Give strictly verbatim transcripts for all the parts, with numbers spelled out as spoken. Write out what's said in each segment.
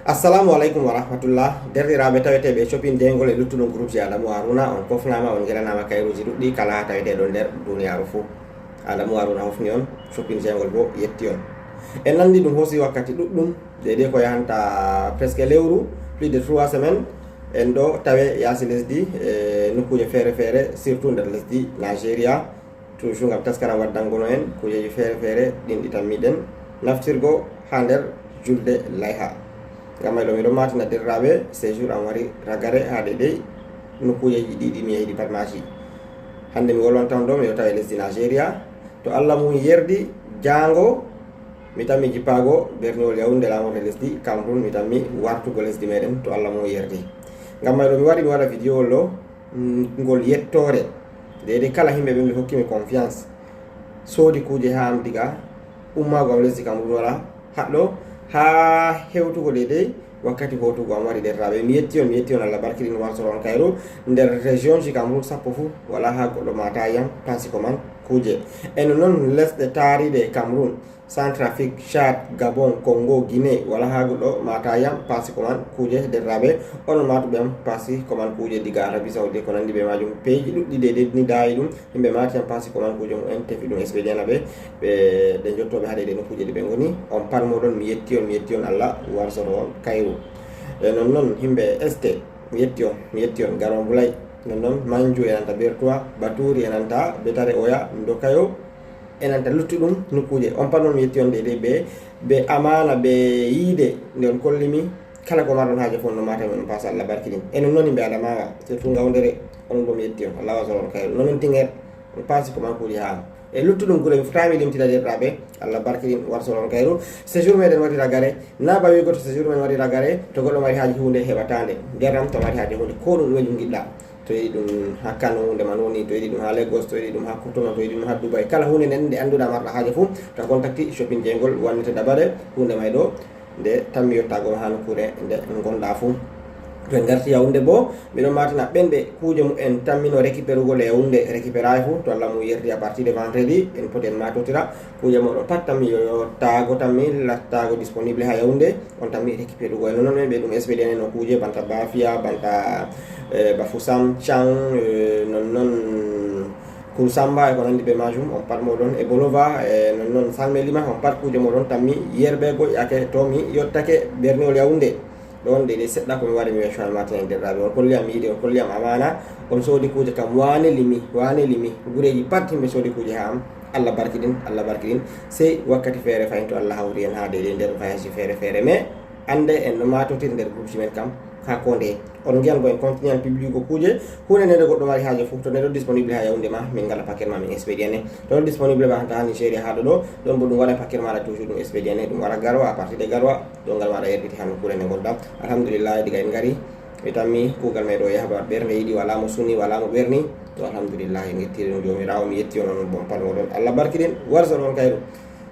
Assalamu aleykum wa rahmatullah. Derɗiraaɓe taweteeɓe e shopping jeygol e luttuɗum groupe ji Adamu Haruna, on kofnaama, on ngelanama kayruuji ɗuɗɗi kala haa taweteeɗon nder duniyaaru fuu. Adamu Haruna hofni on, shopping jeygol boo yetti on. En nanndi ɗum hoosi wakkati ɗuɗɗum, deydey ko yahanta presque lewru, plus de trois semaines, en ɗo tawe yaasi lesdi e nokkuuje feere-feere, surtout nder lesdi Nigeria. Toujours ngam taskaram waddango no en kuujeeji feere-feere ɗin ɗi tammiɗen naftirgo haa nder julde layha. Ngam may ɗo mi ɗon maatina derɗiraaɓe, séjour am wari ragare haa deydey nokkuujeeji ɗi, ɗi mi yehi ɗi pat maaji. Hannde mi wolwanta on ɗo, mi ɗo tawe lesdi Nigeria. To Allah mum yerdi, jaango mi tammi jippaago berniwol Yaoundé, laamorde lesdi Cameroun, mi tammi wartugo lesdi meɗen, to Allah mum yerdi. Ngam may ɗo mi wari mi waɗa video wol ɗo, mm, ngol yettoore. Deydey kala himɓe ɓe mi hokki mi confiance, soodi kuuje haa am diga ummaago am lesdi Cameroun wara haɗɗo, haa hewtugo deydey wakkati hootugo am wari derɗiraaɓe. Mi yetti on, mi yetti on, Allah barkiɗin, warsoro on kayru. Nder région ji Cameroun sappo fuu, walaa haa goɗɗo maataay am paasi ko man kuuje. E non non lesɗe taariiɗe Cameroun, Centrafrique, Tchad, Gabon, Congo, Guinée, walaa haa goɗɗo maataay am paasi ko man kuuje derɗiraaɓe. Onon maatuɓe am paasi ko man kuuje diga Arabie Saoudite, ko nanndi bee maajum, peeji ɗuɗɗi deydey ni daayi ɗum. Yimɓe maati am paasi ko man kuuje mum en, tefi ɗum expédient na ɓe, ɓe, ɓe njottooɓe haa deydey nokkuuje ɗi ɓe ngoni. On pat mooɗon mi yetti on, mi yetti on, Allah warsoro on kayru. E non non yimɓe Est, mi yetti on, mi yetti on, Garon Bulay, non non Manju e nanta Bertoua, Baturi e nanta Betare Oya, Ndokayo, e nanta luttuɗum nokkuuje. On pat non mi yetti on deydey bee, bee amaana, bee yiide nde on kolli mi. Kala ko marɗon haaje fuu on no maata mi, on paasa, Allah barkiɗin. E non non yimɓe Adamawa, surtout Ngawdere, onon boo mi yetti on, Allah warsoro on kayru. Non non Tinger, on paasi ko man kuuje haa am. E luttuɗum gure mi fotaay mi limtina derɗiraaɓe, Allah barkiɗin, warsoro on kayru. Séjour meɗen wari ragare, na ba wi'ugo to séjour men wari ragare, to goɗɗo mari haaje huunde heɓataa nde. Njaram to mari haaje huunde, ko ɗum ɗume ɗum ngiɗɗa. To yiɗi ɗum haa Kano, huunde man woni, to yiɗi ɗum haa Lagos, to yiɗi ɗum haa Cotonou, to yiɗi ɗum haa Dubai, kala huunde nden nde annduɗa marɗa haaje fuu, to a contacti shopping jeygol wannete dabare huunde may ɗo, nde tammi yottaago ma haa nokkuure nde ngonɗa fuu. To en ngarti Yaoundé boo, miɗon maatina ɓen ɓe kuuje mumen tammino récupérugol e Yaoundé, récupéraay fuu, to Allah mum yerdi à partir de vendredi, en poti en maatotira. Kuuje mooɗon pat tammi yo, yottaago tammi lattaago disponible haa Yaoundé, on tammi récupérugo. E non non ɓe ɗum expédient no kuuje banta Bafia, banta, eh, Bafoussam, Chang, eh, non non Koulsamba e ko nanndi bee maajum, on pat mooɗon e Bolova, e non non Sangmelima, on pat kuuje mooɗon tammi yerbeego yaake to mi yottake berniwol Yaoundé. Ɗon deydey seɗɗa ko mi wari mi wecco haa mi maatina en derɗiraaɓe. On kolli am yiide, on kolli am amaana, on soodi kuuje kam waane limi, waane limi. Gureeji pat yimɓe soodi kuuje haa am. Allah barkiɗin, Allah barkiɗin. Sey wakkati feere fahin to Allah hawri en haa deydey nder voyage feere-feere. Mais annde en no maatotir nder groupe ji men kam haa koo ndeye. On ngi'an boo en continue an publiugo kuuje. Huunde nde nde goɗɗo mari haaje fuu, to nde ɗo disponible haa Yaoundé ma, min ngaɗa paquet ma, min expédient ne. To ɗo disponible ba haa Nigeria haa ɗo ɗo, ɗon boo ɗum waɗa paquet maaɗa toujours ɗum expédient ne, ɗum wara Garoua, à partir de Garoua, ɗo ngal maaɗa yerbiti haa nokkuure nde ngonɗa. Alhamdulillah, diga en ngari, mi tammi kuugal may ɗo yaha ba ɓernde yiɗi, walaa mo suni, walaa mo ɓerni. To alhamdulillah, en ngettiri ɗum Joomiraawo, mi yetti on, onon boo on pat mooɗon. Allah barkiɗin, warsoro on kayru.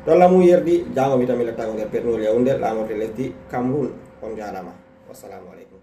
To Allah mum yerdi, jaango mi tammi lattaago nder berniwol Yaoundé, laamorde lesdi Cameroun. On njaaraama. Wassalamu aleykum.